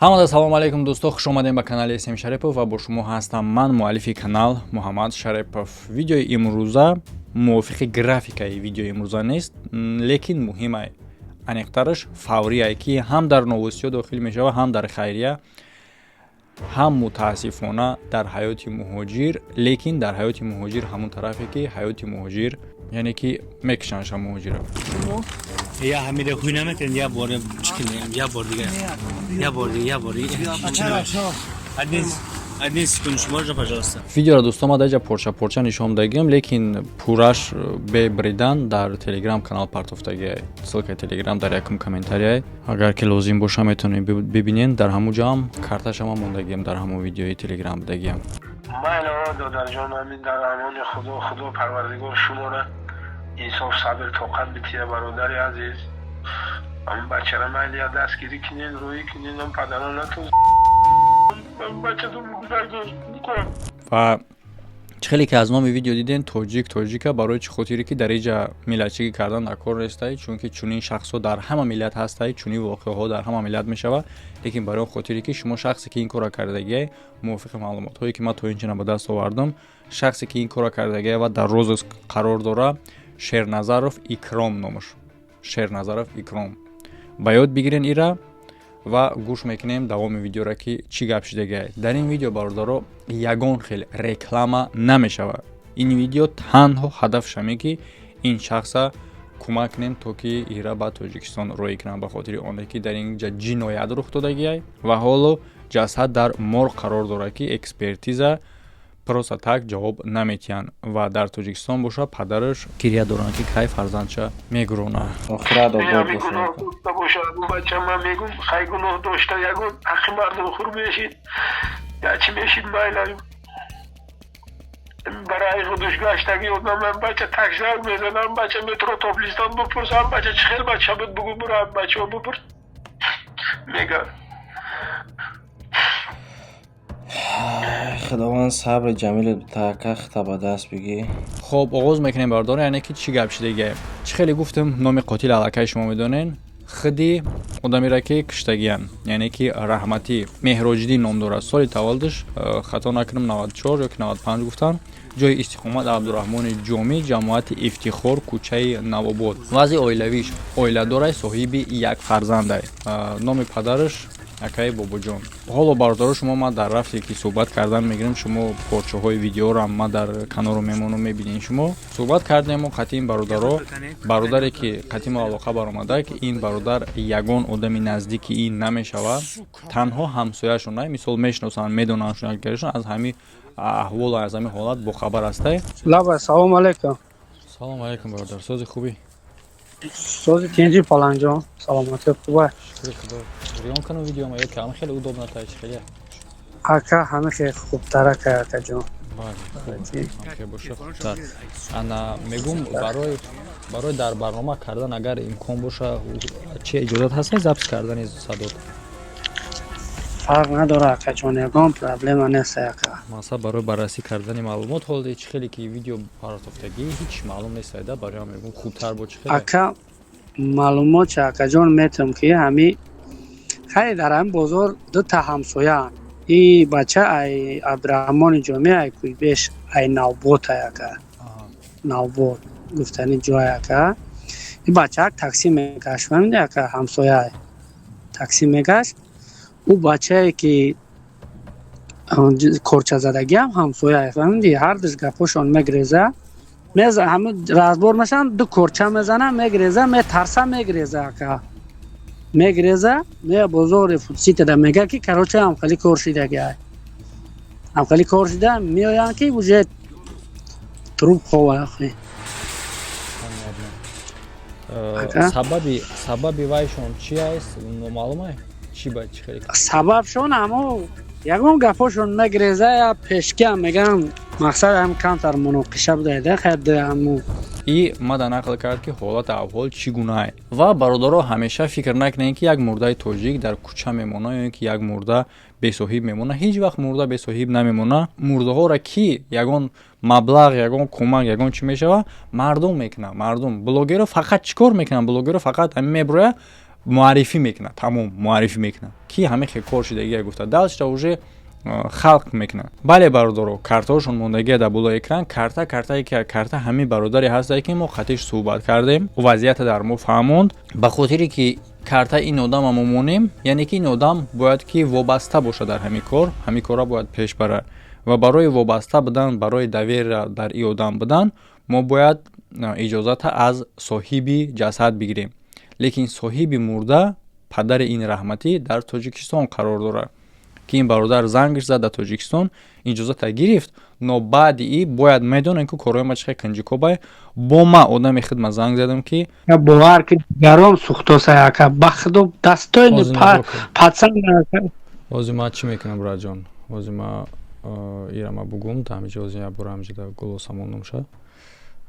Ҳамада салому алайкум, дӯсто, хуш омадем ба канали СМ Шарипов ва бо шумо ҳастам ман, муаллифи канал Муҳаммад Шарипов. Видеои имрӯза мувофиқи графикаи видеои имрӯза нест, лекин муҳимай, аниқтараш фаврие, ки ҳам дар новостиҳо дохил мешавад, ҳам дар хайрия, ҳам мутаассифона дар ҳаёти муҳоҷир. Лекин дар ҳаёти муҳоҷир ҳамон тарафе, ки ҳаёти муҳоҷир, яъне ки мекушандша муҳоҷира. Я ҳамида хуй наметен, я бор чӣ кунем, я бор дига, я бор дига, я бор дига. Одни секундочку, можно, пожалуйста? Видеоро, дӯстон, ма даҷа порча порча нишон дагим, лекин пурраш бебридан дар Телеграм канал партофтагиай. Ссылкаи Телеграм дар якум комментарияй, агар ки лозим боша, метавонед бибинед. Дар ҳамун ҷоам карташама мондагиам, дар ҳамун видеои Телеграм будагиам. Майли, додарҷон, амин, дар амони Худо. Худо Парвардигор шуморо инсоф, сабр, тоқат бития. Бародари азиз, ам бачара майли дастгирӣ кинен, рӯӣ кинен, ам падаронатон бачатон. Ва чӣ хеле ки аз номи видео диден, тоҷик тоҷика. Барои чӣ хотире ки дар иҷа миллатчигӣ кардан дар кор нестай, чунки чунин шахсҳо дар ҳама миллат ҳастай, чунин воқеаҳо дар ҳама миллат мешавад. Лекин барои он хотире ки шумо шахсе ки ин корро кардагиай, мувофиқи маълумотҳое ки ман то ин чина ба даст овардам, шахсе ки ин корро кардагиай ва дар розыск қарор дора, Шерназаров Икром номаш, Шерназаров Икром. Ба ёд бигирен ира ва гӯш мекунем давоми видеоро, ки чӣ гап шидагиай. Дар ин видео, бародаро, ягон хел реклама намешавад. Ин видео танҳо ҳадафш ҳаме, ки ин шахса кӯмак кунем, то ки ира ба Тоҷикистон роҳӣ кунам, ба хотири оне ки дар ин ҷа ҷиноят рух додагиай ва ҳоло ҷасад дар морг қарор дорад, ки экспертиза просто так ҷавоб наметиҳанд ва дар Тоҷикистон боша, падараш гиря доранд, ки кай фарзандша мегурона. Охират обод. Гуноҳ дошта бошад бача, ман мегум, хай, гуноҳ дошта, ягон ҳаққи мардумхӯр мешид я чӣ мешид, майла, барои худуш гаштаги одам. Бача таксак мезанам, бача метро Топлистон бипурсам, бача чӣ хел бача буд, бугу, бура бачао бипурс, мега. Худованд сабри ҷамиле таакахта ба даст бигӣ. Хоб, оғоз мекунем, бардор, яъне ки чӣ гап шидагия. Чӣ хеле гуфтам, номи қотил аллакай шумо медонен, хиди одамеро ки киштагиян, яъне ки Раҳматӣ Меҳроҷиддин ном дорад. Соли таваллудаш, хато накунам, 94 ё ки 95 гуфтанд. Ҷои истиқомат Абдураҳмони Ҷомӣ, ҷамоати Ифтихор, кӯчаи Навобод. Вазъи оилавиш: оиладорай, соҳиби як фарзандай. Номи падараш акаи Бобоҷон. Ҳоло, бародаро, шумо ман дар рафте ки суҳбат кардан мегирем, шумо порчаҳои видеоро ман дар канору мемонам, мебинед. Шумо суҳбат кардему қатъи ин бародаро, бародаре ки қатъи мо алоқа баромада, ки ин бародар ягон одами наздики ин намешавад, танҳо ҳамсояшон, мисол, мешиносанд, медонанд шунашон, аз ҳамин аҳволу аз ҳамин ҳолат бохабар ҳастай. Лаба, салому алайкум. Салому алайкум, бародар, сози, хубӣ? Сози, тинҷи, паланҷон, саломатӣ, хуба? Шукри Худо. Риён кану видеома ё ки ҳама хеле удобно тай, чи хеле? Ака, ҳама хеле хубтар, ака, акаҷон. Бале, боша, хубтар. Ана мегум, барои дар барнома кардан, агар имкон боша, чи иҷозат ҳаст запись кардани садот? Фарқ надора, акаҷон, ягон проблема нест, ака. Масалан, барои баррасӣ кардани маълумот, ҳоле чӣ хеле ки видео партофтагӣ, ҳеҷ маълум нест, айда барои ҳам мегум, хубтар бо чӣ хеле. Ака, маълумот ча, акаҷон, метавам, ки ҳами хай дар ҳамин бозор дута ҳамсояанд. И бача ай Абдураҳмони Ҷомӣ, ай Кӯйбеш, ай Навбот, ай, ака, Навбот гуфтани ҷой, ака. И бачаак такси мекашт, фаҳмиди, ака, ҳамсояй такси мекашт. Ӯ бачае ки корчазадагиам ҳамсояй, фаҳмиди, ҳардуш гапҳошон мегреза, ҳама разбор мешаванд, ду корча мезана, мегреза, метарса, мегреза, ака, мегреза, мея бозори Фудситида, мега, ки короче, ҳамхели кор шидагиай, ҳамхели кор шида. Меоянд, ки уже труп хова. Сабаби вайшон чи аст, номаълум, чи ба чи хеле? Сабабшон ҳамо ягон гапҳошон мегреза, я пешкиам меган, мақсад ҳам камтар муноқиша будайда, хайр, ҳамо. И мада нақл кард, ки ҳолати аҳвол чӣ гунае. Ва, бародаро, ҳамеша фикр накунед, ки як мурдаи тоҷик дар кӯча мемона ё ин ки як мурда бесоҳиб мемона. Ҳеҷ вақт мурда бесоҳиб намемона. Мурдаҳоро ки ягон маблағ, ягон кӯмак, ягон чӣ мешава, мардум мекунад, мардум. Блогеро фақат чӣ кор мекунанд? Блогеро фақат ҳамин меброяд. Муаррифӣ мекунад, тамом, муаррифӣ мекунад, ки ҳамин хел кор шидагия гуфта. Дальше уже халқ мекунад. Бале, бародаро, картаҳошон мондагия дар болои экран. Карта, картае ки карта ҳамин бародаре ҳастае, ки мо қатиш суҳбат кардем, вазъията дар мо фаҳмонд. Ба хотире ки карта ин одама мо монем, яъне ки ин одам бояд ки вобаста бошад дар ҳамин кор, ҳамин корро бояд пеш барад. Ва барои вобаста будан, барои доверие дар ин одам будан, мо бояд иҷозата аз соҳиби ҷасад бигирем. Лекин соҳиби мурда, падари ин раҳматӣ, дар Тоҷикистон қарор дорад, ки ин бародар зангш зад дар Тоҷикистон, иҷозата гирифт. Но баъди и бояд медонем, ки корҳои ма чихел канҷикобай. Бо ма одами хидмат занг задам, ки Бовар ки гаром сухтоса, ака, ба худо, дастои пацан. Ҳозир ма чӣ мекунам, братҷон? Ҳозир ма ира ма бугум та ҳамиҷа. Ҳозир як бора ҳамиҷа голоса мондум ша,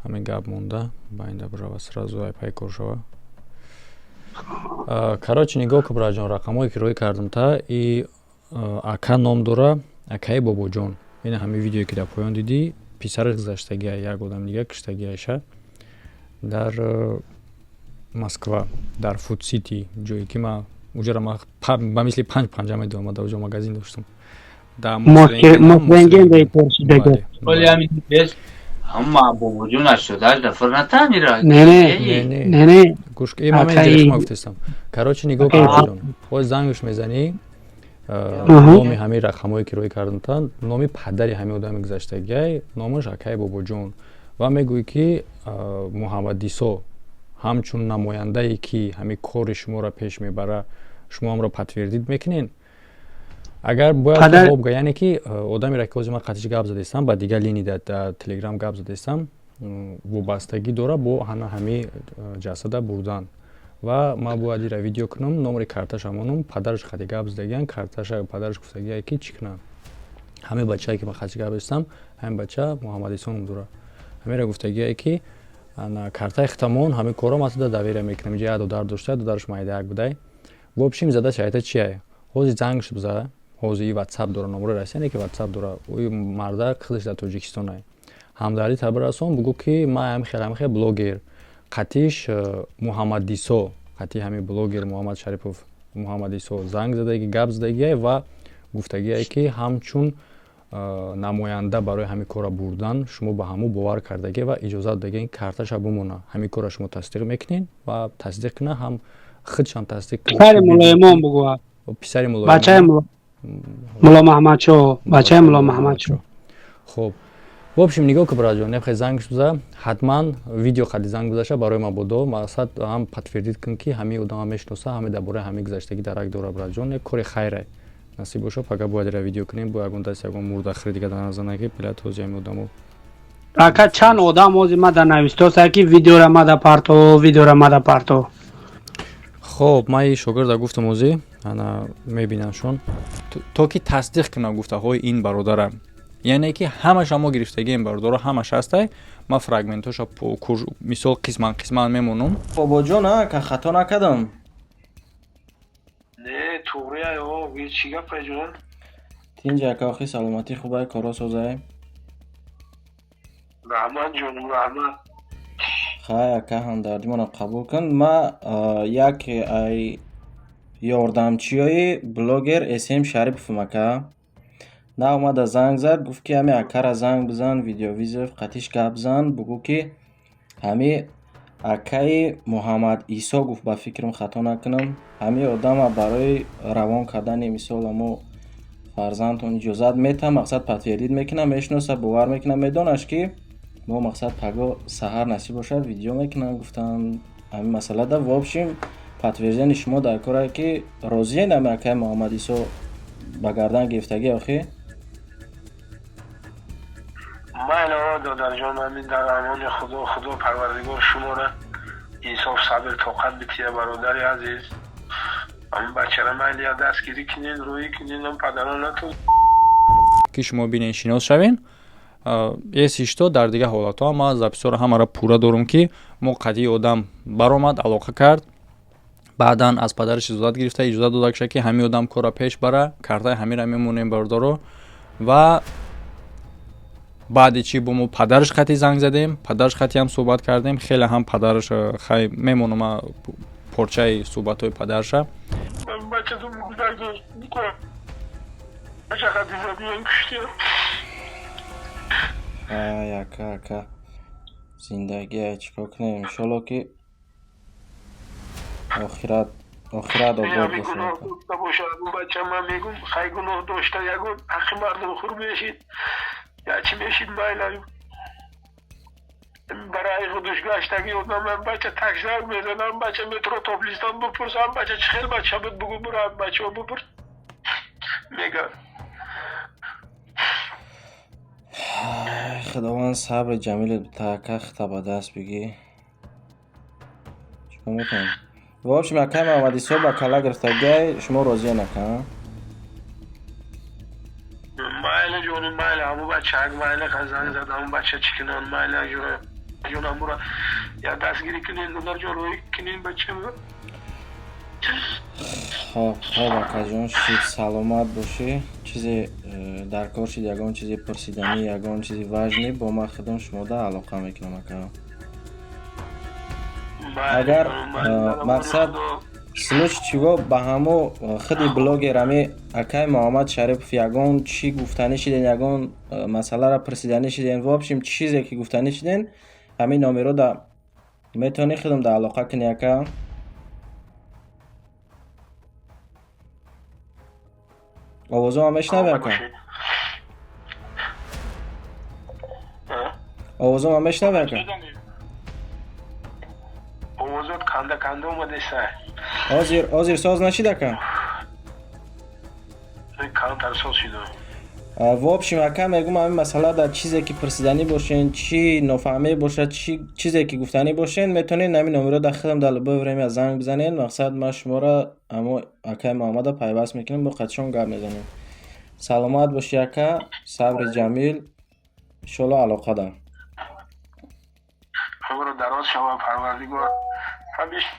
ҳамин гап монда ба инда бирава, сразу ай пай кор шава. Короче, нигоҳ ку, братҷон, рақамҳое ки рӯй кардам та и ака ном дора, акаи Бобоҷон. Ина ҳамин видеое, ки дар поён дидӣ, писараш гузаштагия, як одам дига киштагиаша дар Москва, дар Фудсити, ҷое ки ма уҷара ма ба мисли панҷ панҷа медонам, ма дар уҷо магазин доштам. Ҳама Бобоҷон 88 нафар натамира. Не, не, не. Гӯш, ма гуфтестам. Короче, нигоҳ кун, бобоҷон, ҳоз зангш мезанӣ, номи ҳамин рақамҳое, ки рӯй кардантан, номи падари ҳамин одами гузаштагиай, номаш акаи Бобоҷон, ва мегӯӣ, ки Муҳаммадисо ҳамчун намояндае, ки ҳамин кори шуморо пеш мебара, шумо ҳамро подтвердить мекунед. Агар бояд бга, яъне ки одамеро, ки ҳозир ман қатиш гап задестам, ба дигар линии дар Телеграм гап задестам, вобастагӣ дора бо ҳана ҳамин ҷасада бурдан. Ва ман бояд ира видео кунам, номери карташа монум. Падараш қати гап задагиан, карташа падараш гуфтагие, ки чӣ кунам. Ҳамин бачае, ки ман қати гап застам, ҳамин бача Муҳаммадисон ном дора, ҳаминро гуфтагие, ки картаи хитамон, ҳамин корро ман туда доверие мекунам. Инҷа як додар дошта, додараш майдаяк будай. В общем, задача айта чия? Ҳозир зангш биза, ҳозир и Ватсап дора, номрои Россия не, ки Ватсап дора. Ӯи марда худаш дар Тоҷикистонай. Ҳамдардӣ табирасон, бугӯ, ки ман ҳамин хел, ҳамин хел блогер, қатиш Муҳаммадисо, қати ҳамин блогер Муҳаммад Шарипов Муҳаммадисо занг задаги, гап задагиай ва гуфтагиае, ки ҳамчун намоянда барои ҳамин корро бурдан шумо ба ҳамун бовар кардагӣ ва иҷозат додагӣ, карташа бимона. Ҳамин корро шумо тасдиқ мекунед ва тасдиқ куна, ҳам худшам тасдиқ. Писари Мулоимон бугӯ. Писари. Бачаи Мулло Маҳмадшо, бачаи Мулло Маҳмадшо. Хуб, в общем, нигоҳ ку, братҷон, нехе зангш биза, ҳатман видео қади занг бизаша барои мабодо, мақсад ҳам подтвердить кун, ки ҳамин одама мешиноса, ҳаме дар бораи ҳамин гузаштагӣ дарак дора. Братҷон, як кори хайре насиб боша, пага бояд ира видео кунем, бо ягон даст ягон мурдахӯри дига дар назар нагир, билад ҳози ҳамин одамо. Ака, чанд одам ҳозир мада навистоса, ки видеора мада парто, видеора мада парто. Хоб, ман и шогирда гуфтам, ҳозир ана мебинамшон, то ки тасдиқ кунам гуфтаҳои ин бародарам. Яъне ки ҳамаша мо гирифтагием, бародаро, ҳамаш ҳастай. Ман фрагментҳоша, мисол, қисман қисман мемонам. Бобоҷон, ака, хато накардам? Не, туғрия, чӣ гапа, ҷон? Тинҷ, ака, охи, саломатӣ хубай, коро созай? Раҳмат, ҷонум, раҳмат. Хай, ака, ҳамдардимонро қабул кун. Ма яке ай ёрдамчиёи блогер См Шариповам, ака. На омада занг зад, гуфт, ки ҳами акара занг бизан, видеовызов қатиш гап зан, бугӯ, ки ҳами акаи Муҳаммад Исо, гуфт, ба фикрам хато накунам, ҳами одама барои равон кардани, мисол, амо фарзандтон иҷозат метаҳам, мақсад подтвердить мекунам, мешиноса, бовар мекунам, медонаш, ки мо, мақсад, паго саҳар насиб бошад, видео мекунам, гуфтам, ҳамин масъалада. В общем, подтверждение шумо дар коре, ки розиен ҳами акаи Муҳаммад Исо ба гардан гирифтагӣ охи? Майли, додарҷон, ҳамин дар амони Худо. Худо Парвардигор шуморо инсоф, сабр, тоқат бития, бародари азиз. Ҳамин бачара майли я дастгирӣ кунен, рӯӣ кунен, падаронатон. Ки шумо бинен, шинос шавен. Если что, дар дигар ҳолатҳо ман записҳоро ҳамаро пурра дорум, ки мо қатъии одам баромад, алоқа кард, баъдан аз падараш иҷозат гирифта, иҷозат дода ша, ки ҳамин одам корро пеш бара. Картаи ҳаминро мемонем, бародаро. Ва баъди чӣ бо мо падараш қатъи занг задем, падараш қатъи ҳам суҳбат кардем. Хеле ҳам падараш хай мемонам. Порчаи суҳбатҳои падарша. Бачатон гузар дошт, бача хати задиён куштия. Ай, ака, ака, зиндагия, чӣ кор кунем? Иншолло, ки охират обод бошад. Гуноҳ дошта бошад бача, ман мегум, хай, гуноҳ дошта, ягон ҳаққи мардум хур мешид я чӣ мешид, майла, барои худуш гаштаги одам. Бача такзак мезанам, бача метро Тоблистон бипурсам, бача чӣ хел бача буд, бугу, бурам, бачаҳо бипурс, мега. Худованд сабри ҷамиле бита, ака, хита ба даст бигӣ, чӣ кор мекунем? В общем, акай Муҳаммадисо ба кала гирифтагиай, шумо розиен, ака? Майли, ҷоним, майли, ҳаму бачаак, майли, занг зад, ҳаму бача чӣ кунанд, майли, ҷон, ҳамура я дастгирӣ кунен, додарҷон, рӯй кунен бачама. Хоб, хоб, акаҷон, шид, саломат бошӣ. Чизе дар кор шид, ягон чизи пурсиданӣ, ягон чизи важный, бо ман худам шумода алоқа мекунам, ака. Агар мақсад, случай чиго, ба ҳамо худи блогер, ами акай Муҳаммад Шарипов, ягон чӣ гуфтанӣ шиден, ягон масъаларо пурсиданӣ шиден, в общем, чизе ки гуфтанӣ шиден, ҳамин номеро да метавонӣ худам да алоқа кунӣ, ака. Овозома мешунавӣ, ака? Овозома мешунавӣ, ака? Овозот канда канда омадеса. Ҳозир соз нашид, ака? Камтар соз шиду. В общем, ака, мегум, ҳамин масъала дар чизе ки пурсиданӣ бошен, чӣ нофаҳмӣ бошад, чӣ чизе ки гуфтанӣ бошен, метавонед ҳамин номеро дар худам дар любое время занг бизанед. Мақсад, ман шуморо ҳамо акаи Муҳаммада пайваст мекунем, бо қатишон гап мезанем. Саломат бошӣ, ака, сабри ҷамил, иншолло алоқада. Умру дароз шава, Парвардигор ҳамеша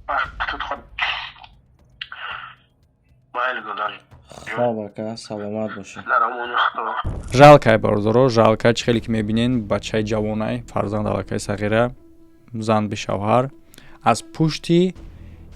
бахтут ход, майли, додар. Хоб, ака, саломат бошӣ. Дар амони Худо. Жалко, бародаро, жалко. Чӣ хеле ки мебинен, бачаи ҷавонай, фарзанд аллакай сағира, зан бешавҳар, аз пушти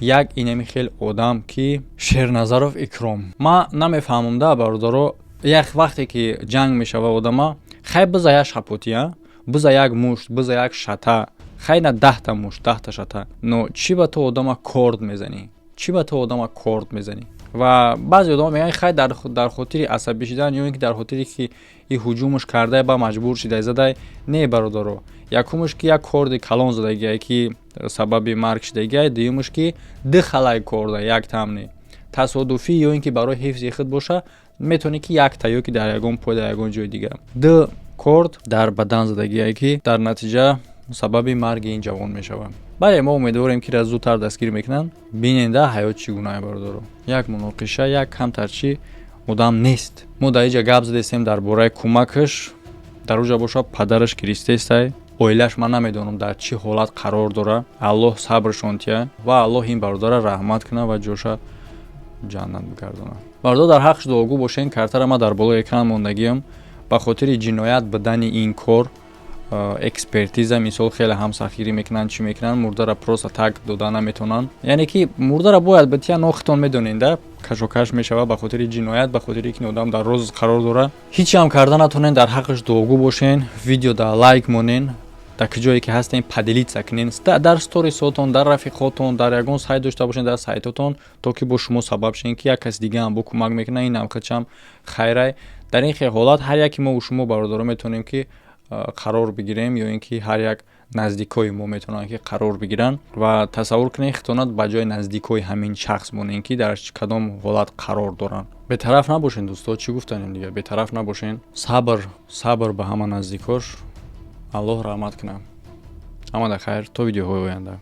як инами хел одам, ки Шерназаров Икром. Ман намефаҳмам да, бародаро, як вақте ки ҷанг мешава, одама хай биза як шапотия, биза як мушт, биза як шата, хай на 10-та мушт, 10-та шата, но чӣ ба ту одама корд мезанӣ? Чӣ ба ту одама корд мезанӣ? Ва баъзе одама мегӯянд, хай, дар хотири асабӣ шидан ё ин ки дар хотире ки и ҳуҷумаш кардай, ба маҷбур шидай, задай. Не, бародаро, якумаш, ки як корди калон задагиай, ки сабаби марг шидагиай, дуюмаш, ки ду халай корда, як тамне тасодуфӣ ё ин ки барои ҳифзи худ боша, метавонӣ ки якта ё ки дар ягон пой, дар ягон ҷои дигар. Ду корд дар бадан задагиай, ки дар натиҷа сабаби марги ин ҷавон мешавад. Бале, мо умедворем, ки ра зудтар дастгир мекунанд. Биненда, ҳаёт чӣ гунае, бародаро. Як муноқиша, як камтар чӣ, одам нест. Мо дар инҷа гап задестем дар бораи кӯмакаш, дар уҷа боша падараш гиристестай, оилааш ман намедонам дар чӣ ҳолат қарор дора. Аллоҳ сабршон тия ва Аллоҳ ин бародара раҳмат кунад ва ҷоша ҷаннат бигардонад. Бародар, дар ҳаққш дуогӯ бошен. Картара ман дар болои экран мондагиам. Ба хотири ҷиноят будани ин кор, экспертиза, мисол, хеле ҳам сахтгирӣ мекунанд, чӣ мекунанд, мурдара просто так дода наметавонанд. Яъне ки мурдара бояд бития, нохитон медонед да, кашокаш мешавад. Ба хотири ҷиноят, ба хотире ки одам дар роз қарор дора, ҳеч ҳам карда натонен. Дар ҳаққаш дуогӯ бошен, видео да лайк монен, дар ҷое ки ҳастем поделиться кунен, дар сторисотон, дар рафиқотон, дар ягон сайт дошта бошен, дар сайтотон, то ки бо шумо сабаб шен, ки як каси дигаам бо кӯмак мекунад. Инам худшам хайрай. Дар ин хел ҳолат ҳар яке мо шумо, бародаро, метавонем ки қарор бигирем, ё ин ки ҳар як наздикои мо метавонанд ки қарор бигиранд. Ва тасаввур кунед, хитонат ба ҷои наздикои ҳамин шахс монем, ки дар кадом ҳолат қарор доранд. Бетараф набошен, дӯсто, чӣ гуфтанем дигар, бетараф набошен. Сабр, сабр ба ҳама наздикош, Аллоҳ раҳмат кунад. Ҳамада хайр, то видеоҳои оянда.